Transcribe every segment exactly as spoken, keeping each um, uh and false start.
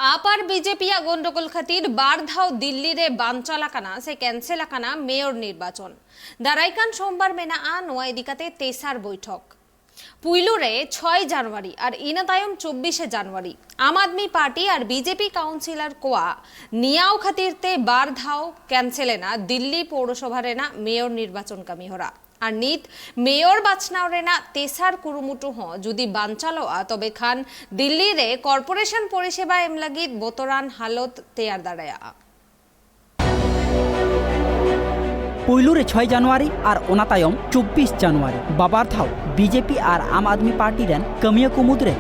ᱟᱯ ᱟᱨ BJP ᱟᱜ ᱜᱚᱱᱰᱚᱜᱳᱞ ᱠᱷᱟᱹᱛᱤᱨ ᱵᱟᱨ ᱫᱷᱟᱣ ᱫᱤᱞᱞᱤ ᱨᱮ ᱵᱟᱱᱪᱟᱞ ᱟᱠᱟᱱᱟ ᱥᱮ ᱠᱮᱱᱥᱮᱞ ᱟᱠᱟᱱᱟ ᱢᱮᱭᱚᱨ ᱱᱤᱨᱵᱟᱪᱚᱱ᱾ ᱫᱟᱨᱟᱭ ᱠᱟᱱ ᱥᱳᱢᱵᱟᱨ ᱢᱮᱱᱟᱜᱼᱟ ᱱᱚᱣᱟ ᱤᱫᱤ ᱠᱟᱛᱮ ᱛᱮᱥᱟᱨ ᱵᱳᱭᱴᱷᱚᱠ᱾ ᱯᱩᱭᱞᱩ ᱨᱮ ᱪᱷᱚᱭ ᱡᱟᱱᱩᱣᱟᱨᱤ ᱟᱨ ᱤᱱᱟᱹ ᱛᱟᱭᱚᱢ ᱪᱚᱵᱵᱤᱥᱮ ᱡᱟᱱᱩᱣᱟᱨᱤ ᱟᱢ ᱟᱫᱢᱤ ᱯᱟᱨᱴᱤ ᱟᱨ ᱵᱤᱡᱮᱯᱤ ᱠᱟᱣᱩᱱᱥᱤᱞᱟᱨ ᱠᱚᱣᱟᱜ ᱱᱤᱭᱟᱣ ᱠᱷᱟᱹᱛᱤᱨ ᱛᱮ ᱵᱟᱨ ᱫᱷᱟᱣ ᱠᱮᱱᱥᱮᱞ ᱮᱱᱟ ᱫᱤᱞᱞᱤ ᱯᱳᱣᱨᱚᱥᱚᱵᱷᱟ ᱨᱮᱱᱟᱜ ᱢᱮᱭᱚᱨ ᱱᱤᱨᱵᱟᱪᱚᱱ ᱠᱟᱹᱢᱤᱦᱚᱨᱟ᱾ ᱟᱨ ᱱᱤᱛ ᱢᱮᱭᱚᱨ ᱵᱟᱪᱷᱱᱟᱣ ᱨᱮᱱᱟᱜ ᱛᱮᱥᱟᱨ ᱠᱩᱨᱩᱢᱩᱴᱩ ᱦᱚᱸ ᱡᱩᱫᱤ ᱵᱟᱱᱪᱟᱞᱚᱜᱼᱟ, ᱛᱚᱵᱮ ᱠᱷᱟᱱ ᱫᱤᱞᱞᱤ ᱨᱮ ᱠᱚᱨᱯᱳᱨᱮᱥᱚᱱ ᱯᱚᱨᱤᱥᱮᱵᱟ ᱮᱢ ᱞᱟᱹᱜᱤᱫ ᱵᱚᱛᱚᱨᱟᱱ ᱦᱟᱞᱚᱛ ᱛᱮᱭᱟᱨ ᱫᱟᱲᱮᱭᱟᱜᱼᱟ᱾ ᱯᱩᱭᱞᱩ ᱨᱮ ᱪᱷᱚᱭ ᱡᱟᱱᱩᱣᱟᱨᱤ ᱟᱨ ᱚᱱᱟ ᱛᱟᱭᱚᱢ ᱪᱚᱵᱵᱤᱥ ᱡᱟᱱᱩᱣᱟᱨᱤ ᱵᱟᱵᱟᱨ ᱫᱷᱟᱣ ᱵᱤᱡᱮᱯᱤ ᱟᱨ ᱟᱢ ᱟᱫᱢᱤ ᱯᱟᱨᱴᱤ ᱨᱮᱱ ᱠᱟᱹᱢᱤᱭᱟᱹ ᱠᱚ ᱢᱩᱫᱽᱨᱮ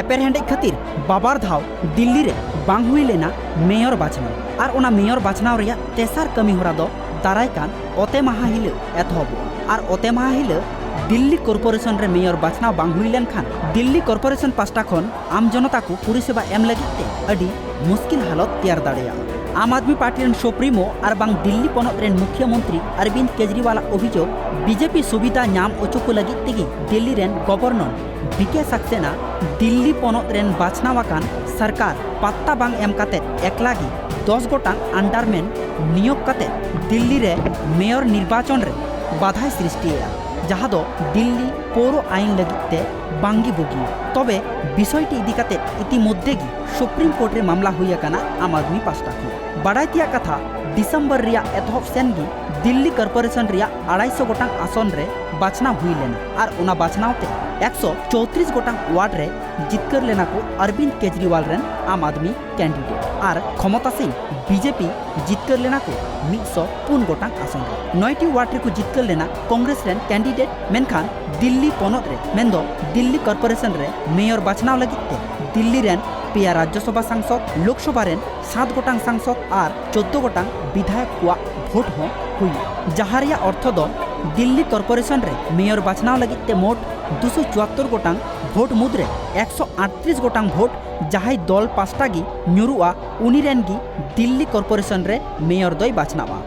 ᱮᱯᱮᱨᱦᱮᱸᱰᱮᱡ ᱠᱷᱟᱹᱛᱤᱨ ᱵᱟᱵᱟᱨ ᱫᱷᱟᱣ ᱫᱤᱞᱞᱤ ᱨᱮ ᱵᱟᱝ ᱦᱩᱭ ᱞᱮᱱᱟ ᱢᱮᱭᱚᱨ ᱵᱟᱪᱷᱱᱟᱣ᱾ ᱟᱨ ᱚᱱᱟ ᱢᱮᱭᱚᱨ ᱵᱟᱪᱷᱱᱟᱣ ᱨᱮᱭᱟᱜ ᱛᱮᱥᱟᱨ ᱠᱟᱹᱢᱤ ᱦᱚᱨᱟ ᱫᱚ ᱫᱟᱨᱟᱭ ᱠᱟᱱ ᱚᱛᱮ ᱢᱟᱦᱟ ᱦᱤᱞᱳᱜ ᱮᱛᱚᱦᱚᱵᱚᱜᱼᱟ᱾ ᱟᱨ ᱚᱛᱮ ᱢᱟᱦᱟ ᱦᱤᱞᱳᱜ ᱫᱤᱞᱞᱤ ᱠᱚᱨᱯᱳᱨᱮᱥᱚᱱ ᱨᱮ ᱢᱮᱭᱚᱨ ᱵᱟᱪᱷᱱᱟᱣ ᱵᱟᱝ ᱦᱩᱭ ᱞᱮᱱᱠᱷᱟᱱ ᱫᱤᱞᱞᱤ ᱠᱚᱨᱯᱳᱨᱮᱥᱚᱱ ᱯᱟᱥᱴᱟ ᱠᱷᱚᱱ ᱟᱢ ᱡᱚᱱᱚᱛᱟ ᱠᱚ ᱯᱚᱨᱤᱥᱮᱵᱟ ᱮᱢ ᱞᱟᱹᱜᱤᱫ ᱛᱮ ᱟᱹᱰᱤ ᱢᱩᱥᱠᱤᱞ ᱦᱟᱞᱚᱛ ᱛᱮᱭᱟᱨ ᱫᱟᱲᱮᱭᱟᱜᱼᱟ᱾ ᱟᱢ ᱟᱫᱢᱤ ᱯᱟᱨᱴᱤ ᱨᱮᱱ ᱥᱩᱯᱨᱤᱢᱳ ᱟᱨ ᱵᱟᱝ ᱫᱤᱞᱞᱤ ᱯᱚᱱᱚᱛ ᱨᱮᱱ ᱢᱩᱠᱷᱤᱭᱟᱹ ᱢᱚᱱᱛᱨᱤ ᱚᱨᱵᱤᱱᱫ ᱠᱮᱡᱨᱤᱣᱟᱞ ᱟᱜ ᱚᱵᱷᱤᱡᱳᱜᱽ, ᱵᱤᱡᱮᱯᱤ ᱥᱩᱵᱤᱫᱷᱟ ᱧᱟᱢ ᱚᱪᱚ ᱠᱚ ᱞᱟᱹᱜᱤᱫ ᱛᱮᱜᱮ ᱫᱤᱞᱞᱤ ᱨᱮᱱ ᱜᱚᱵᱷᱚᱨᱱᱚᱨ ᱵᱤ ᱠᱮ ᱥᱟᱠᱥᱮᱱᱟ ᱫᱤᱞᱞᱤ ᱯᱚᱱᱚᱛ ᱨᱮᱱ ᱵᱟᱪᱷᱱᱟᱣ ᱟᱠᱟᱱ ᱥᱚᱨᱠᱟᱨ ᱯᱟᱛᱛᱟ ᱵᱟᱝ ᱮᱢ ᱠᱟᱛᱮ ᱮᱠᱞᱟ ᱜᱮ ᱫᱚᱥ ᱜᱚᱴᱟᱝ ᱟᱱᱰᱟᱨᱢᱮᱱ ᱱᱤᱭᱳᱜᱽ ᱠᱟᱛᱮ ᱫᱤᱞᱞᱤ ᱨᱮ ᱢᱮᱭᱚᱨ ᱱᱤᱨᱵᱟᱪᱚᱱ ᱨᱮ ᱵᱟᱫᱷᱟᱭ ᱥᱨᱤᱥᱴᱤᱭᱮᱫᱼᱟ, ᱡᱟᱦᱟᱸ ᱫᱚ ᱫᱤᱞᱞᱤ ᱯᱳᱣᱨᱚ ᱟᱭᱤᱱ ᱞᱟᱹᱜᱤᱫ ᱛᱮ ᱵᱟᱝᱜᱮ ᱵᱩᱜᱤᱭᱟ᱾ ᱛᱚᱵᱮ ᱵᱤᱥᱚᱭᱴᱤ ᱤᱫᱤ ᱠᱟᱛᱮ ᱤᱛᱤᱢᱚᱫᱽᱫᱷᱮ ᱜᱮ ᱥᱩᱯᱨᱤᱢ ᱠᱳᱨᱴ ᱨᱮ ᱢᱟᱢᱞᱟ ᱦᱩᱭ ᱟᱠᱟᱱᱟ ᱟᱢ ᱟᱫᱢᱤ ᱯᱟᱥᱴᱟ ᱠᱷᱚᱱ᱾ ᱵᱟᱰᱟᱭ ᱛᱮᱭᱟᱜ ᱠᱟᱛᱷᱟ, ᱰᱤᱥᱮᱢᱵᱚᱨ ᱨᱮᱭᱟᱜ ᱮᱛᱚᱦᱚᱵ ᱥᱮᱱ ᱜᱮ ᱫᱤᱞᱞᱤ ᱠᱚᱨᱯᱳᱨᱮᱥᱚᱱ ᱨᱮᱭᱟᱜ ᱟᱲᱟᱭᱥᱚ ᱜᱚᱴᱟᱝ ᱟᱥᱚᱱ ᱨᱮ ᱵᱟᱪᱷᱱᱟᱣ ᱦᱩᱭ ᱞᱮᱱᱟ ᱟᱨ ᱚᱱᱟ ᱵᱟᱪᱷᱱᱟᱣ ᱛᱮ ᱮᱠᱥᱚ ᱪᱳᱭᱛᱨᱤᱥ ᱜᱚᱴᱟᱝ ᱣᱟᱨᱰ ᱨᱮ ᱡᱤᱛᱠᱟᱹᱨ ᱞᱮᱱᱟ ᱠᱚ ᱚᱨᱵᱤᱱᱫ ᱠᱮᱡᱨᱤᱣᱟᱞ ᱨᱮᱱ ᱟᱢ ᱟᱫᱢᱤ ᱠᱮᱱᱰᱤᱰᱮᱴ ᱟᱨ ᱠᱷᱚᱢᱚᱛᱟᱥᱤᱱ ᱵᱤᱡᱮᱯᱤ ᱡᱤᱛᱠᱟᱹᱨ ᱞᱮᱱᱟ ᱠᱚ ᱢᱤᱫᱥᱚ ᱯᱩᱱ ᱜᱚᱴᱟᱝ ᱟᱥᱚᱱ ᱨᱮ᱾ ᱱᱚᱭᱴᱤ ᱣᱟᱨᱰ ᱨᱮᱠᱚ ᱡᱤᱛᱠᱟᱹᱨ ᱞᱮᱱᱟ ᱠᱚᱝᱜᱨᱮᱥ ᱨᱮᱱ ᱠᱮᱱᱰᱤᱰᱮᱴ, ᱢᱮᱱᱠᱷᱟᱱ ᱫᱤᱞᱞᱤ ᱯᱚᱱᱚᱛ ᱨᱮ ᱢᱮᱱᱫᱚ ᱫᱤᱞᱞᱤ ᱠᱚᱨᱯᱳᱨᱮᱥᱚᱱ ᱨᱮ ᱢᱮᱭᱚᱨ ᱵᱟᱪᱷᱱᱟᱣ ᱞᱟᱹᱜᱤᱫ ᱛᱮ ᱫᱤᱞᱞᱤ ᱨᱮᱱ ᱯᱮᱭᱟ ᱨᱟᱡᱽᱡᱚᱥᱚᱵᱷᱟ ᱥᱟᱝᱥᱚᱫ, ᱞᱳᱠᱥᱚᱵᱷᱟ ᱨᱮᱱ ᱥᱟᱛ ᱜᱚᱴᱟᱝ ᱥᱟᱝᱥᱚᱫ ᱟᱨ ᱪᱳᱫᱫᱳ ᱜᱚᱴᱟᱝ ᱵᱤᱫᱷᱟᱭᱚᱠ ᱠᱚᱣᱟᱜ ᱵᱷᱳᱴ ᱦᱚᱸ ᱦᱩᱭᱩᱜᱼᱟ, ᱡᱟᱦᱟᱸ ᱨᱮᱭᱟᱜ ᱚᱨᱛᱷᱚ ᱫᱚ ᱫᱤᱞᱞᱤ ᱠᱚᱨᱯᱳᱨᱮᱥᱚᱱ ᱨᱮ ᱢᱮᱭᱚᱨ ᱵᱟᱪᱷᱱᱟᱣ ᱞᱟᱹᱜᱤᱫ ᱛᱮ ᱢᱳᱴ ᱫᱩᱥᱚ ᱪᱩᱣᱟᱛᱛᱳᱨ ᱜᱚᱴᱟᱝ ᱵᱷᱳᱴ ᱢᱩᱫᱽᱨᱮ ᱮᱠᱥᱚ ᱟᱴᱛᱨᱤᱥ ᱜᱚᱴᱟᱝ ᱵᱷᱳᱴ ᱡᱟᱦᱟᱸᱭ ᱫᱚᱞ ᱯᱟᱥᱴᱟ ᱜᱮ ᱧᱩᱨᱩᱜᱼᱟ, ᱩᱱᱤ ᱨᱮᱱ ᱜᱮ ᱫᱤᱞᱞᱤ ᱠᱚᱨᱯᱳᱨᱮᱥᱚᱱ ᱨᱮ ᱢᱮᱭᱚᱨ ᱫᱚᱭ ᱵᱟᱪᱷᱱᱟᱣᱟ᱾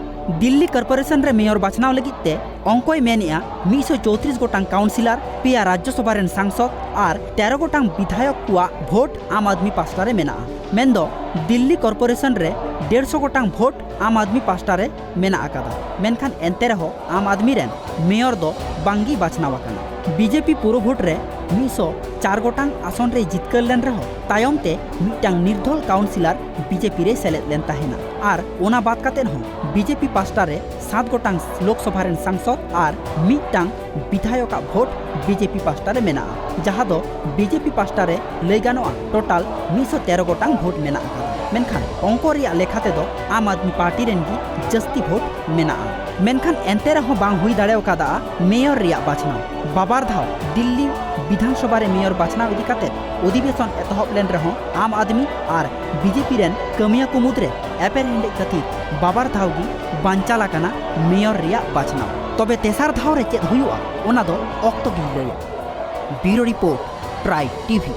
ᱫᱤᱞᱞᱤ ᱠᱚᱨᱯᱳᱨᱮᱥᱚᱱ ᱨᱮ ᱢᱮᱭᱚᱨ ᱵᱟᱪᱷᱱᱟᱣ ᱞᱟᱹᱜᱤᱫ ᱛᱮ ᱚᱝᱠᱚᱭ ᱢᱮᱱᱮᱜᱼᱟ ᱢᱤᱫᱥᱚ ᱪᱳᱭᱛᱨᱤᱥ ᱜᱚᱴᱟᱝ ᱠᱟᱣᱩᱱᱥᱤᱞᱚᱨ, ᱯᱮᱭᱟ ᱨᱟᱡᱽᱡᱚᱥᱚᱵᱷᱟ ᱨᱮᱱ ᱥᱟᱝᱥᱚᱫ ᱟᱨ ᱛᱮᱨᱚ ᱜᱚᱴᱟᱝ ᱵᱤᱫᱷᱟᱭᱚᱠ ᱠᱚᱣᱟᱜ ᱵᱷᱳᱴ ᱟᱢ ᱟᱫᱢᱤ ᱯᱟᱥᱴᱟ ᱨᱮ ᱢᱮᱱᱟᱜᱼᱟ᱾ ᱢᱮᱱᱫᱚ ᱫᱤᱞᱞᱤ ᱠᱚᱨᱯᱳᱨᱮᱥᱚᱱ ᱨᱮ ᱰᱮᱲᱥᱚ ᱜᱚᱴᱟᱝ ᱵᱷᱳᱴ ᱟᱢ ᱟᱫᱢᱤ ᱯᱟᱥᱴᱟ ᱨᱮ ᱢᱮᱱᱟᱜ ᱟᱠᱟᱫᱟ᱾ ᱢᱮᱱᱠᱷᱟᱱ ᱮᱱᱛᱮ ᱨᱮᱦᱚᱸ ᱟᱢ ᱟᱫᱢᱤ ᱨᱮᱱ ᱢᱮᱭᱚᱨ ᱫᱚ ᱵᱟᱝᱜᱮ ᱵᱟᱪᱷᱱᱟᱣ ᱟᱠᱟᱱᱟ᱾ ᱵᱤᱡᱮᱯᱤ ᱯᱩᱨᱟᱹ ᱵᱷᱳᱴ ᱨᱮ ᱢᱤᱫᱥᱚ ᱪᱟᱨ ᱜᱚᱴᱟᱝ ᱟᱥᱚᱱ ᱨᱮᱭ ᱡᱤᱛᱠᱟᱹᱨ ᱞᱮᱱ ᱨᱮᱦᱚᱸ ᱛᱟᱭᱚᱢ ᱛᱮ ᱢᱤᱫᱴᱟᱝ ᱱᱤᱨᱫᱷᱚᱞ ᱠᱟᱣᱩᱱᱥᱤᱞᱚᱨ ᱵᱤᱡᱮᱯᱤ ᱨᱮᱭ ᱥᱮᱞᱮᱫ ᱞᱮᱱ ᱛᱟᱦᱮᱱᱟ᱾ ᱟᱨ ᱚᱱᱟ ᱵᱟᱫ ᱠᱟᱛᱮ ᱦᱚᱸ ᱵᱤᱡᱮᱯᱤ ᱯᱟᱥᱴᱟ ᱨᱮ ᱥᱟᱛ ᱜᱚᱴᱟᱝ ᱞᱳᱠᱥᱚᱵᱷᱟ ᱨᱮᱱ ᱥᱟᱝᱥᱚᱫ ᱟᱨ ᱢᱤᱫᱴᱟᱝ ᱵᱤᱫᱷᱟᱭᱚᱠᱟᱜ ᱵᱷᱳᱴ ᱵᱤᱡᱮᱯᱤ ᱯᱟᱥᱴᱟ ᱨᱮ ᱢᱮᱱᱟᱜᱼᱟ, ᱡᱟᱦᱟᱸ ᱫᱚ ᱵᱤᱡᱮᱯᱤ ᱯᱟᱥᱴᱟ ᱨᱮ ᱞᱟᱹᱭ ᱜᱟᱱᱚᱜᱼᱟ ᱴᱳᱴᱟᱞ ᱢᱤᱫᱥᱚ ᱛᱮᱨᱚ ᱜᱚᱴᱟᱝ ᱵᱷᱳᱴ ᱢᱮᱱᱟᱜ ᱟᱠᱟᱫᱟ᱾ ᱢᱮᱱᱠᱷᱟᱱ ᱚᱝᱠᱚ ᱨᱮᱭᱟᱜ ᱞᱮᱠᱷᱟ ᱛᱮᱫᱚ ᱟᱢ ᱟᱫᱢᱤ ᱯᱟᱨᱴᱤ ᱨᱮᱱ ᱜᱮ ᱡᱟᱹᱥᱛᱤ ᱵᱷᱳᱴ ᱢᱮᱱᱟᱜᱼᱟ᱾ ᱢᱮᱱᱠᱷᱟᱱ ᱮᱱᱛᱮ ᱨᱮᱦᱚᱸ ᱵᱟᱝ ᱦᱩᱭ ᱫᱟᱲᱮ ᱟᱠᱟᱫᱟ ᱢᱮᱭᱚᱨ ᱨᱮᱭᱟᱜ ᱵᱟᱪᱷᱱᱟᱣ᱾ ᱵᱟᱵᱟᱨ ᱫᱷᱟᱣ ᱫᱤᱞᱞᱤ ᱵᱤᱫᱷᱟᱱ ᱥᱚᱵᱷᱟ ᱨᱮ ᱢᱮᱭᱚᱨ ᱵᱟᱪᱷᱱᱟᱣ ᱤᱫᱤ ᱠᱟᱛᱮ ᱚᱫᱷᱤᱵᱮᱥᱚᱱ ᱮᱛᱚᱦᱚᱵ ᱞᱮᱱ ᱨᱮᱦᱚᱸ ᱟᱢ ᱟᱫᱢᱤ ᱟᱨ ᱵᱤᱡᱮᱯᱤ ᱨᱮᱱ ᱠᱟᱹᱢᱤᱭᱟᱹ ᱠᱚ ᱢᱩᱫᱽᱨᱮ ᱮᱯᱮᱨᱦᱮᱸᱰᱮᱡ ᱠᱷᱟᱹᱛᱤᱨ ᱵᱟᱵᱟᱨ ᱫᱷᱟᱣ ᱜᱮ ᱵᱟᱧᱪᱟᱞ ᱟᱠᱟᱱᱟ ᱢᱮᱭᱚᱨ ᱨᱮᱭᱟᱜ ᱵᱟᱪᱷᱱᱟᱣ᱾ ᱛᱚᱵᱮ ᱛᱮᱥᱟᱨ ᱫᱷᱟᱣ ᱨᱮ ᱪᱮᱫ ᱦᱩᱭᱩᱜᱼᱟ, ᱚᱱᱟ ᱫᱚ ᱚᱠᱛᱚ ᱜᱮᱭ ᱞᱟᱹᱭᱟ᱾ ᱵᱤᱭᱩᱨᱳ ᱨᱤᱯᱳᱨᱴ, ᱴᱨᱟᱭᱤᱵᱽ ᱴᱤᱵᱷᱤ᱾